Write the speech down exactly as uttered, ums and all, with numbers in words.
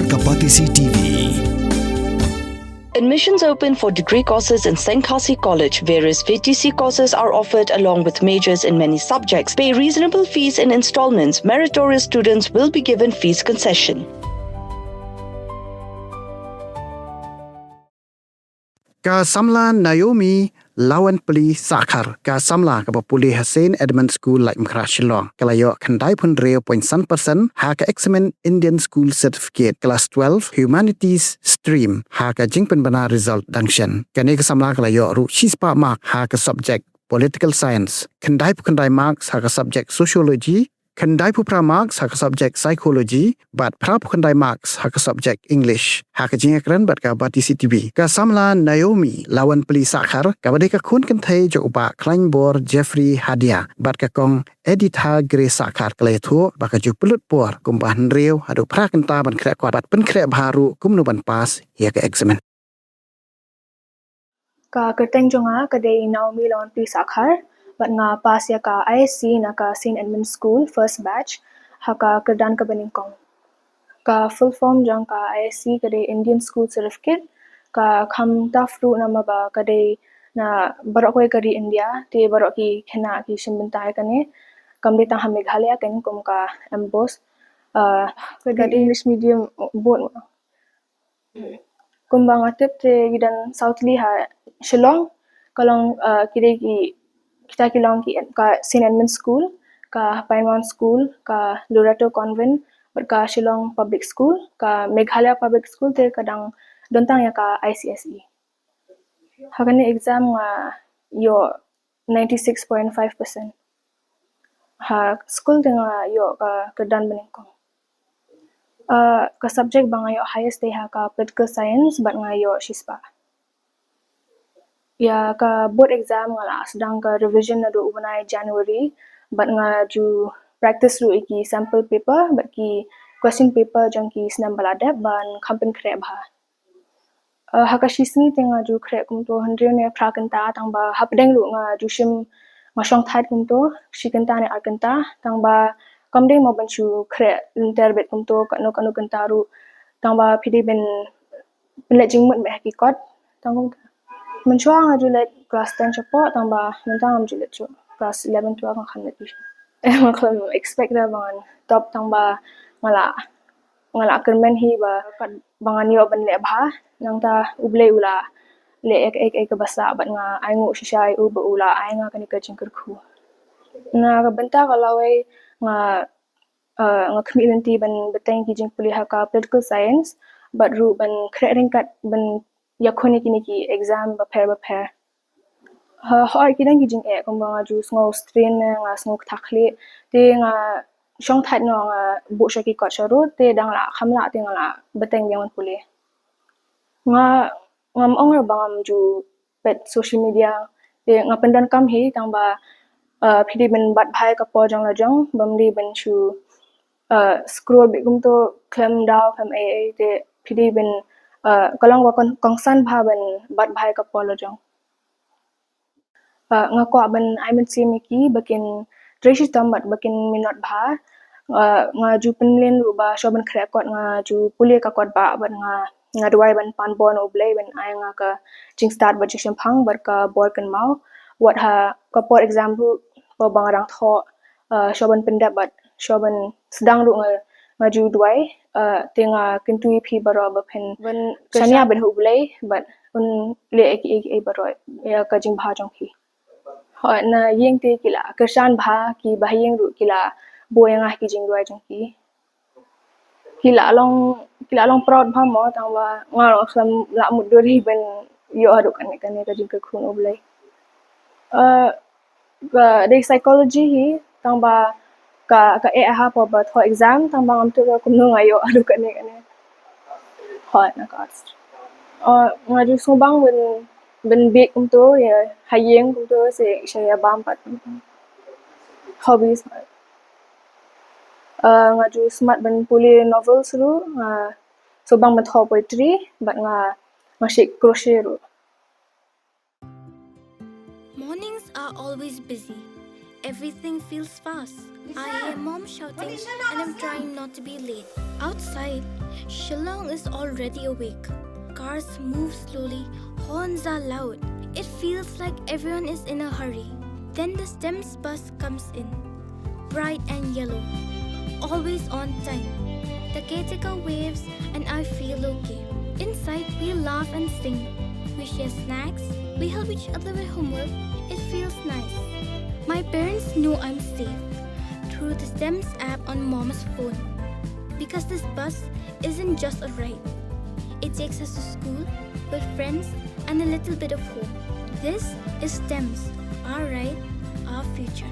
Ka Batesi T V. Admissions open for degree courses in Saint Khasi College. Various V T C courses are offered along with majors in many subjects. Pay reasonable fees in installments. Meritorious students will be given fees concession. Ka samla Naomi Lawanpli Sakhar, ka samla kaba pule ha Saint Edmund School, Laitumkhrah, Shillong, ka la ïoh khyndai phew hynriew point san percent ha ka eksamin Indian School Certificate, Class twelve, Humanities Stream, ha ka jingpynbna result dang shen. Kane ka samla ka la ïoh ruh shispah mark ha ka subject Political Science, khyndai phew khyndai marks ha ka subject Sociology, khyndai phew phra marks ha ka subject Psychology, bad phra phew khyndai marks ha ka subject English. Ha ka jingïakren bad ka Batesi T V, ka samla Naomi Lawanpli Sakhar, kaba dei ka khun kynthei jong u Bah Khlaiñbor Jeffrey Hadia, bad ka kong Editha Grace Sakhar, ka la ïathuh ba ka ju pynlut por kumba hynriew haduh phra kynta ban khreh kot bad pynkhreh bha ruh kumno ban pass ïa ka eksamin. Ka kyrteng jong nga ka dei Naomi Lawanpli Sakhar, bad nga pass ïa ka I S C na ka Saint Edmund School, first batch, ha ka kyrdan kaba nyngkong. Ka full form jong ka I S C ka dei Indian School Certificate, ka kham tough ruh namar ba ka dei na baroh kawei ka ri India, te baroh ki khynnah ki shim bynta ïa kane, kam dei tang ha Meghalaya kein kum ka MBOSE. Uh, ka dei English medium board. Kumba nga tip te ki don saw tylli ha Shillong, ka long, uh, ki dei ki, kita ki long ki, ka Saint Edmund School, ka Pine One School, ka Loreto Convent, bad ka Shillong Public School, ka Meghalaya Public School te ka dang don tang ïa ka I C S E. Ha kane exam nga ïoh ninety six point five percent. Ha skul te nga ïoh ka kyrdan ba nyngkong. Uh, ka subject ba nga ïoh highest te ha ka political science bad nga ïoh shispah. Ïa ka board exam nga la sdang ka revision naduh u bnai January bad nga ju practice ruh ïa ki sample paper bad ki question paper jong ki snem ba la dep ban kham pynkhreh bha. Uh, ha ka shisngi te nga ju khreh kumto hynriew ne phra kynta tang ba hapdeng ruh nga ju shim, nga shong thait kumto shi kynta ne ar kynta tang ba kam dei mo ban shu khreh lynter beit kumto kano kano kynta ruh tang ba phi dei ban pynleit jingmut beit ha ki kot tang kumta. Mynshuwa nga ju leit class ten shapoh tang ba mynta ngam ju leit shuh class eleven twelve nga kham leit. Nga kham expect da ba ngan top tang ba nga la nga la kyrmen hi ba kat ba ngan ïoh ban leh bha, nangta U Blei u la leh ïa kaei kaei kaba sah bad nga ainguh shisha ïa u ba u la ai nga kane ka jingkyrkhu. Na ka bynta ka lawei nga, uh, nga khmih lynti ban bteng ki jingpule ha ka political science bad ruh ban khreh ryngkat ban ïakhun ïa kine ki exam bapher bapher. Ha, hooid ki don ki jingeh kumba nga ju sngew strain ne nga sngew ktah khlieh. Te nga shong thait noh nga buh sha ki kot sha rud te dang lah kham lah te nga la bteng biang ban pule. Nga, ngam ong ruh ba ngam ju peit social media te nga pyndonkam hi tang ba, uh, phi dei ban bat bha ïa ka por jong la jong bym dei ban shu, uh, scroll beit kumto khlem daw khlem ei ei te phi dei ban, uh, ka long ba kongsan bha ban bat bha ïa ka por la jong. Uh, nga kwah ban ai mynsiem ïa ki ba kin trei shitom bad ba kin minot bha. Uh, nga ju pynmlien ruh ba shuwa ban khreh kot nga ju pule ka kot ba bad nga, nga duwai ban pan bor na U Blei ban ai nga ka jingstad bad jingshemphang bad ka bor kynmaw. Wat ha ka por exam ruh ba nga dang thoh, uh, shuwa ban pyndep bad shuwa ban sdang ruh nga, nga ju duwai, uh, te nga kyntu ïa phi baroh ba phin ban shaniah bad ha U Blei bad un leh ïa kiei kiei baroh ïa ka jingbha jong phi. Hooid na ïing te ki la kyrshan bha, ki bahaïing ruh ki la buh ïa nga ki jingduwai jong ki. Ki la long, ki la long proud bha mo tang ba nga ruh khlem lah mutdur hi ban ïoh haduh kane kane ka jingkyrkhu na U Blei. Uh, ka dei psychology hi tang ba ka, ka eh ha por ba thoh exam tang ba ngam tip kumno nga ïoh haduh kane kane. Hooid na ka arts. Uh, nga ju sngewbang ban, ban bit kumto ïa ha ïing kumto se sha ïa bam pat. Hobbies. Uh, nga ju smat ban pule novels ruh, nga sngewbang ban thoh poetry bad nga, nga shim crochet ruh. Mornings are always busy. Everything feels fast. I hear mom shouting and I'm trying not to be late. Outside, Shillong is already awake. Cars move slowly, horns are loud. It feels like everyone is in a hurry. Then the STEMS bus comes in. Bright and yellow. Always on time. The caretaker waves and I feel okay. Inside, we laugh and sing. We share snacks. We help each other with homework. It feels nice. My parents know I'm safe through the STEMS app on mom's phone. Because this bus isn't just a ride. It takes us to school, with friends, and a little bit of hope. This is STEMS, our ride, our future.